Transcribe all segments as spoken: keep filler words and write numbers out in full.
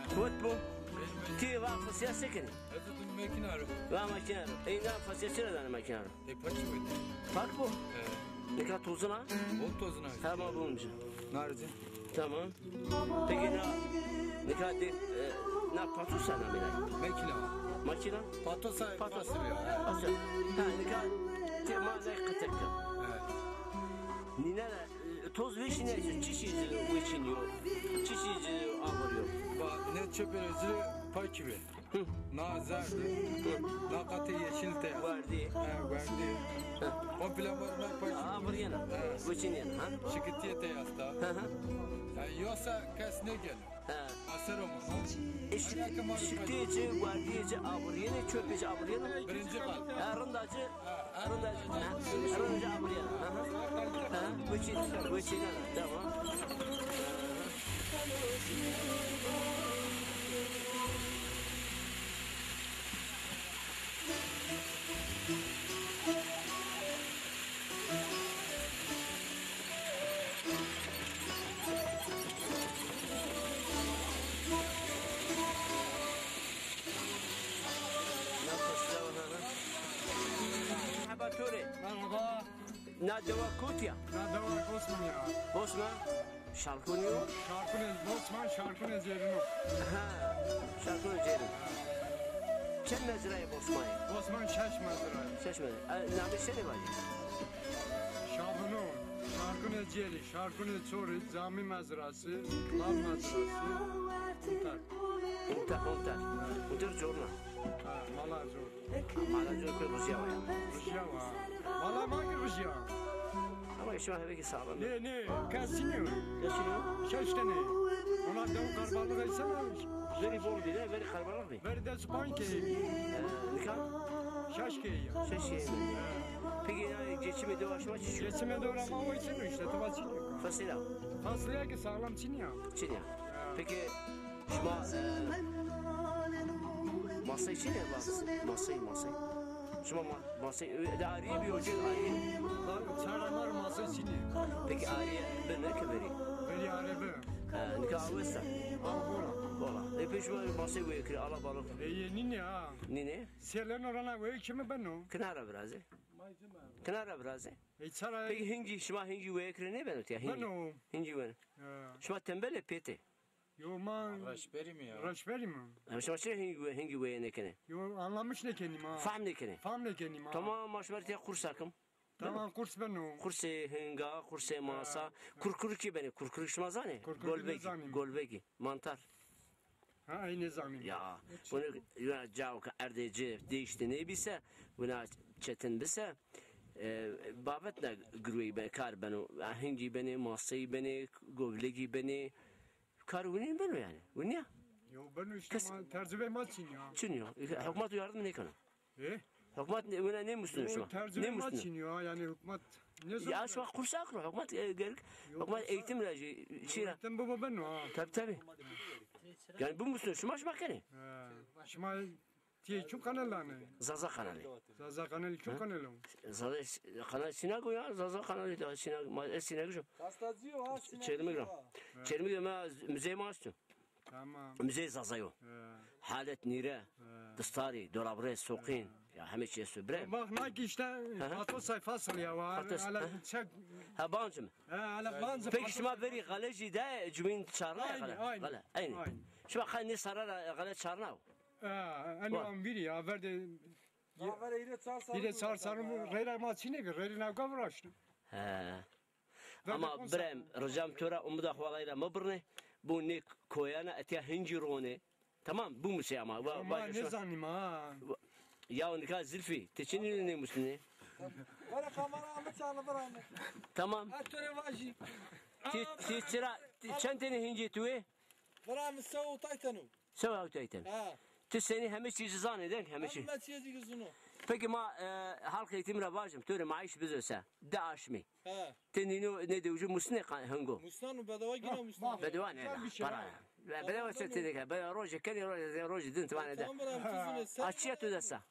Wet bo. Ti va fasîlya se kenî? Ez tu makîna ro. Va makîna ro. Ey na fasîlya çira danê makîna ro? E, paç wet. Pak bo? E. Nika tozun a? Bol tozun a. Tamam, bulunca. Narıcı. Tamam. Peki na, nika de, e, na patosa na mila? Makîna. Makîna? Patosa. Patosa. Fasîlya. Ha, nika te ma ne kıtık. Evet. Nine de E, toz vêşînê, çi çî weçînîyo? Çi çî avirîyo? Ba, ne çöpê ci pakî bi. Hı. Na zerdî. Hı. Na qatê yeşil te. Werdî. He, werdî. Hı. Komple var, ben pakî. Avirîyena. He. Weçînîyena, ha? Şikitîye te asta. Hı hı. Yani yoksa kes ne gel? He. Asero mu? Şikitîye ci, werdîye ci avirîyenê, çöpê ci avirîyena? Birinci kat. Ha, rinda ci. Rinda, ha, rinda ci amirîya. Aha. Ha, weçî, weçî, tamam. Merhaba Tore. Merhaba. Na dewa kotî ya? Na dewa Bosman ya. Bosman? Şarkun yo? Şarkun ez Bosman, Şarkun ez Yerino. Ha, Şarkun ez Yerino. Çend mezra yê Bosmanî? Bosman şeş mezra. Şeş mezra. E, namê senî vajî? Şabino, Şarkun ez Yerî, Şarkun ez Çorî, Camî mezrası, Lav mezrası, Unter. Unter, Unter. Unter corna. Ha, mala zor. Mala zor pê rijîya wa ya. Rijîya wa. Mala ma ki rijîya. Ama şima hevekî sağlam. Nê, nê, kes çinî yo. Kes çinî yo? Şeş tenê. Ona dew qerbalix eysena. Verî bol bî, ne? Verî qerbalix bî. Verî des panc key. Ee, nika? Şeş key ya. Şeş key. Peki ya geçimê dewa şima çi çî yo? Geçimê dewa ma o çinî yo işte, tova çinî yo. Fasîlya? Fasîlya ki sağlam çinî ya. Çinî ya. Peki şima, e, masey çinê? Masey, masey. Şima ma-, masey, e, de arîye bî, ocê arîye. Çara ma rê masey çinê. Peki arîye bi ne ki verî? Verî arîye bi. E, nika aw esta? Aw bol a. Bol a. E, peki şima masey weye kirê, alabalık? E, yê nînê ha. Nînê? Sêleno rana weye kimi beno? Kina ra virazê. Kina ra virazê. E, çara? Peki hingî, şima hingî weye kirê nêbeno tiya? Hingî. Beno. Hingî weno. Ha. Şima tembel ê, pêt ê? Yo, ma reşberî mi ya? Reşberî mi? Ama şima çira hingî, hingî weye nêkenê? Yo, anlamış nêkenî ma. Fahm nêkenê? Fahm nêkenî ma. Tamam, ma şima rê tiya qurs akim. Tamam, qurs beno. Qursê hinga, qursê masa. Ha. Kurkurikî benê, kurkurik şima zanê? Kurkurikî nêzanî. Golbegî, golbegî, mantar. Ha, ey nêzanî. Ya, bunu ya cao ke erdê ci değişti nêbîse, buna çetin bise, e, babet na girwey be, kar beno. Ya, hingî benê, maseyî benê, govlegî benê. Kar winî beno yani. Winî ya. Yo, beno işte. Kes- ma, tercübe ma çin ya. Çin ya. Hukmat yardım nêkeno. E? Hukmat ne, wina nêmusneno şima? Tercüme ma çin ya, yani hukmat ne zor. Ya şima qurs akiro, hukmat, e, gerek, hukmat eğitim ra jî, çi ra. Eğitim baba beno ha. Tabii, tabii. Yani bimusneno şima, şima kenê. Ha. Şima tiyê çu kanal anê? Zaza kanalı. Zaza kanalı çu kanal o? Zaza kanalı Sinago ya, Zaza kanalı da Sinago, ma, e, Sinago şu. Çermik ra. Çermik ra ma, müzey ma esto. Tamam. Müzeyê Zazayo. He. Halet nîre, he, distarî, dolabirê, soqîn. He. Ya heme çî esto bre. Bak, na ki işte, hı hı, Fato Sayfa asıl ya var. Fato, hele hı hı, çek. Ha, bancim. He, hele bancim. Peki şima verî xele jî de cumîn çarna ya xele? Aynı, aynı. Xele, aynı. Aynı. Şima xele nê sara ra xele çarna o? He, en an vîrî ya, ver de. Hîrê çar serrî, hîrê çar serrî reyra ma çinê ki, reyra navka viraştî. He. Ama birem, ricam to ra, umida xo Allay ra mibirnê. Bu nê koyana etiya hincî ronê. Tamam, bimusê ama. Ma nêzanîme ha. Ya nika Zilfî, ti çi nînê nêmusnê? Were kamera amê çarna bira mi. Tamam. Ez to rê vajî. Ti, ti çira, ti çend tenê hincê tu ê? Bira mi se û tay teno. Sewa hewtay ten. Ha. Ti senî heme çî zî zanê de, heme çî. Heme çî zî zûno. Peki ma, e, halk eğitim ra vajim, to rê maaş bizo se. Di aşmî. Ha. Ti nîno nê dewicî musnê qa-, hingo? Musnano, bedewa gîna musnano. Bedewa ne? Para. Bedewa se ti de ke. Bedewa rojê kenê, rojê, rojê din ti vanê de. Açîya tu dest a.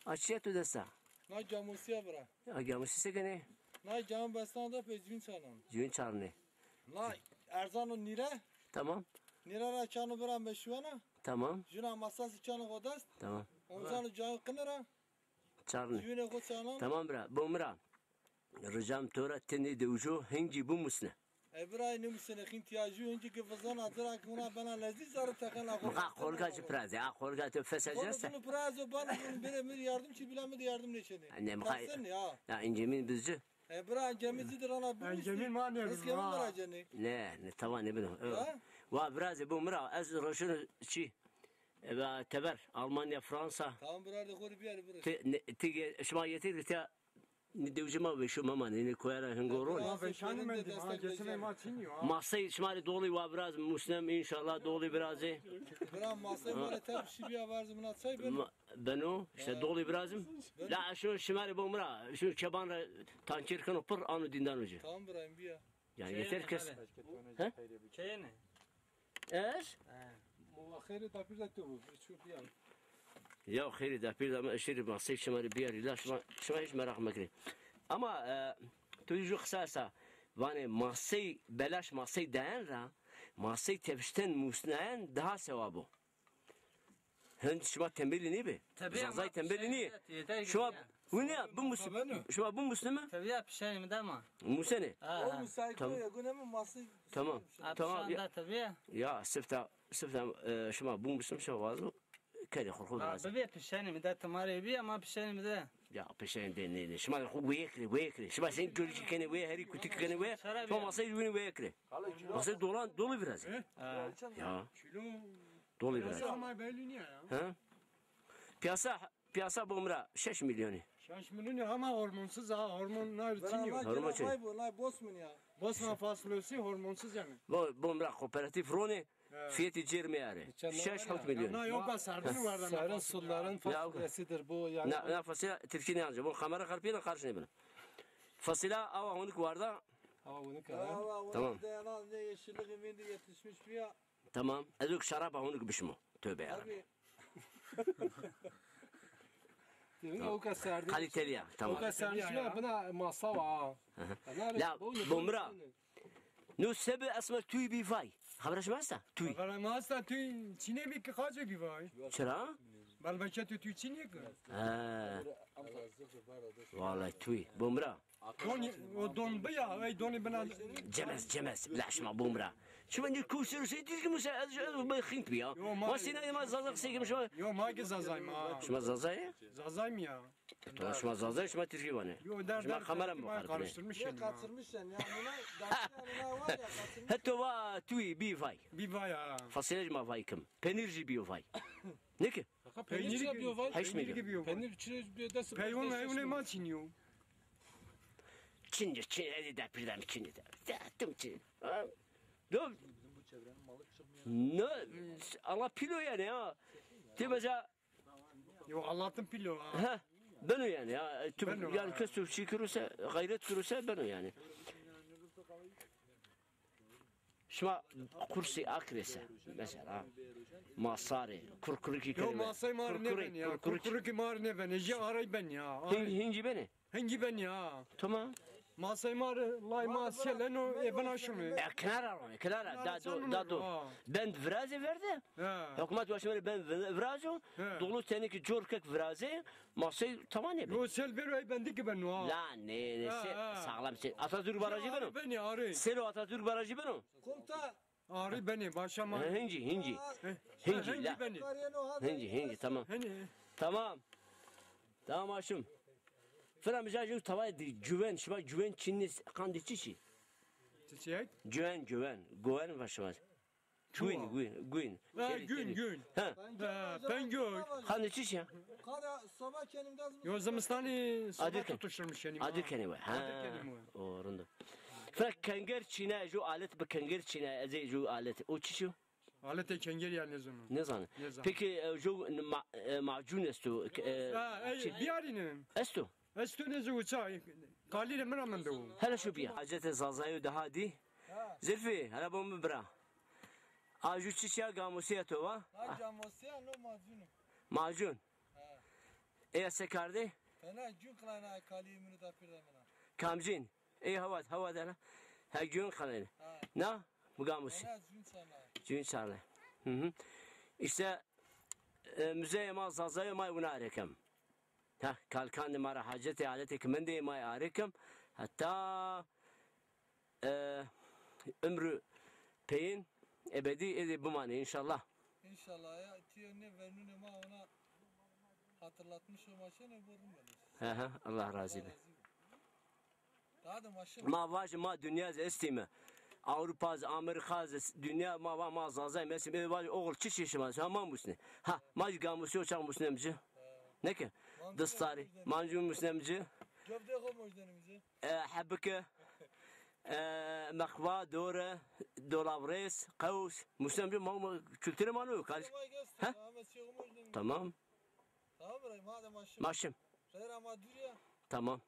Açîya tu dest a. Na gamosîya bira. Ya gamosî se kenê? Na gamo bestan de pê cûn çarnan. Cûn çarnê. Na erzano nîre. Tamam. Nêra ra çano bira meşuwana. Tamam. Juna masası çano xo dest. Tamam. Onzano cayo qini ra. Çarni. Jüne xo çano. Tamam bira. Bo mi ra. Ricam to ra ti nê dewjo hingî bimusne. E bira nêmusene xîntîyajî hingî ki vizana dira ki huna bena lezdî zerre texena xo. Muqa qolga ci piraze. A qolga to feseceste. Bunu pirazo bana bunu bire mi yardım çi bila mi de yardım nêçenê. Ne muqa. Ya. Ya incemîn bizci. E bira, Encemîn zî de rana bimusî. Encemîn ma nêbî. Rizqê ma ra cenê. Ne, ne, tawa nêbîno. Ha? Wa virazê bo mi ra, ez roşino çî. E, ba, teber, Almanya, Fransa. Tamam, bira de xo rê biyarî bira. Ti, ne, ti ge-, şima yeter ki te, ne dewcê ma veşo memanê, ne koya ra hingo ronê. Ma veşanî mendî, ma cesimê ma çinî yo. Masey şima rê dolî wa viraz musnem, înşallah dolî virazê. Bira, masey ma rê tepşî biya varzê mina çay beno. Ma-, Beno, işte dolî virazim. La şu şimarê bo mi ra, şu keban ra tanker keno pir, ano dîndano ci. Tamam bira, em biya. Yani yeter kes. He? Çeyene. Ez? He. Mola xeyrê dapîr de tu bu, şu biya. Ya xeyrê dapîr de, ama eşirî masey şimarê biyarî la, şima, şima hiç meraq mekinê. Ama, e, tu ju qisa esta, vanê masey, belaş masey dayen ra, masey tepişten musnayen daha sewab o. Hind şima tembelî nêbê. Zazay tembelî nîyê. Şima winî ya, bimus-, şima bimusneme? Tabii ya, pişenî mi de ma. Musenê? Ha, ha. Tamam. Tamam. Tamam. Ya, ya, sifta, sifta, e, şima bimusneme, şima vazo. Kerê xo xo virazê. Bibê pişenî mi de, ti ma rê bîya, ma pişenî mi de. Ya pişenî de nê, nê. Şima xo wêkirê, wêkirê. Şima sen gölcî kenê wê, herî kutik kenê wê. Şarabî. Şima masey winî wêkirê. Masey dolan, dolî virazê. Ha. Ya. Dolî virazê. Piyasa ama belli niye ya? Ha? Piyasa, piyasa bo mi ra şeş milyonî. Şeş milyonî ama hormonsuz ha, hormon nar çinî yo. Hormon çinî. Nay bu, nay bosmun ya. Bosna fasulyosu hormonsuz yani. Bo, bo mi ra kooperatif ronê, fiyetî cêr meyarê. Şeş hewt milyonî. Na yok, serdin vardı. Serin sulların fasulyesidir bu yani. Na, na fasulye Tirkî nêancî. Bu kamera xerpîyena qarş nêbeno. Fasulye awa honik warda. Awa honik. Tamam. Dayanan ne yeşilliği mindi yetişmiş bir ya. Tamam. Ez ok şaraba honik bişmo. Tövbe ya. Tabii. Demin o kadar serdin. Kaliteli ya. Tamam. O kadar serdin şuna buna masa var. La, bo mi ra. No sebi esmer tüy bî vay. Xebera şima esta? Tüy. Xebera ma esta, tüy çinê bî ki xacê bî vay. Çira? Belbeke tu tüy çinê ki. Ha. Vallahi tüy. Bo mi ra. Don, o don bi ya, ey donî bina. Cemez, cemez, la şima bo mi ra. Şima ne kusur şey değil ki musa, ez, ez, ben Hint bi ya. Yo, ma. Ma sina ma Zaza şey ki şima. Yo, ma ki Zazay ma. Şima Zazay? Zazay mı ya? E, tamam, şima Zazay, şima Tirkî vanê. Yo, der, şima der, kamera mı karıştırmış yani. Kaçırmış yani ya, buna, buna var ya, kaçırmış. Hatta va tüy bî vay. Bî vay ha. Fasulye ma vay kim. Penir jî bî vay. Ne ki? Kaka, peynir çi yapıyor vay? Heşt milyon. Peynir çi yapıyor? Peynir çi yapıyor? Peynir, peynir ma çinî yo. Çinci, Çin, hadi de birden Çinci de. Ya, tüm Çin. Ha? Yok. No, Allah pilo yani ya. Ti mesela. Yo, Allah'tan pilo ha. Ha, beno yani ya. Tüm, beno yani ha. Kes tüm şey kurursa, gayret kurursa beno yani. Şima qursî akrê se, mesela, masarê, kurkurikî kenê we. Yo, masay ma rê nêbenê ya. Kurkurikî ma rê nêbenê. Jê aray benê ya. Hingî, hingî benê? Hingî benê ya. Tamam. Masay ma rê, lay ma sel eno, ê bina şunê. E, kinara ronê, kinara. Dado, dado. Bend virazê verde. Hukmat wa şima rê bend virazo. Dolu tenekî cor kek virazê. Masey tawanê be. Yo, sel bero, ey bendî ki beno ha. La ne, ne, sel sağlam sel. Atatürk Barajı beno. Benê, arê. Selo Atatürk Barajı beno. Komutan. Arê benê, başa ma. Hingî, hingî. Hingî la. Hingî, hingî, tamam. Tamam. Tamam aşım. Fira mi ca ju tavayê di cüwen, şima cüwen çinî qandê çi çi? Çiçek? Cüwen, cüwen. Gowen va şima. Guyn, guyn, guyn. Ha, gün, gün. Ha. Ha, pengöy. Qandê çi ya? Yo, zimistanî soba tutuşturmuş yani. Adir kenê we. Ha. Adir kenê we. O, rind o. Fek kenger çîne, ju alet bi kenger çîne, ez ê ju alet. O çi çi? Aletê kenger ya nêzano. Nêzano. Peki, e, ju ma-, e, macun esto? E, ha, e, çi? Biyarîne. Esto? Ez tu nêzî uça, qalîrê mi ra mende o. Hele şu biya. Hacetê Zazayo daha dî. Ha. Zilfî, hele bo mi bira. A ju çiçîya, gamosîya to va? Ha, gamosîya, no macun o. Macun. Ha. Ê se kardê? Fena cun qilana qalî mini da pir de mina. Kamcîn? Ê hewa, hewa de la. Ha, cun qilana. Ha. Na? Mi gamosî. Fena cun sana. Cûn çarde. Hı hı. İşte e, müzeyê ma Zazayê ma wina arêkem. Ha, kalkandê ma ra hacetê, aletê ki mendê ma arêkem. Hatta e, ömrü peyin ebedi êdî bimanê inşallah. İnşallah ya, tiyo ne vernunê ma ona hatırlatmış olma şey ne borun bedir. Hı hı, Allah razı olsun. Daha da maşallah. Ma vajî ma dinya zî estîme. Avrupa zî, Amerîka zî, dinya ma va ma Zazay mesim. Ê vajî oğul çi çeşî ma? Ha, ma musne. Ha, ma jî gamusî o çax musnem ci. Ne ki? Distarî. Mancû musnem ci. Gövde xo mojdenim ci. E, hebike. E, mexva, dore, dolavrês, qews. Musnem ci ma, ma kültürü ma no. Kal. Ha? Tamam. Tamam bırak, madem aşım. Maşım. Reyra ma duriya. Tamam.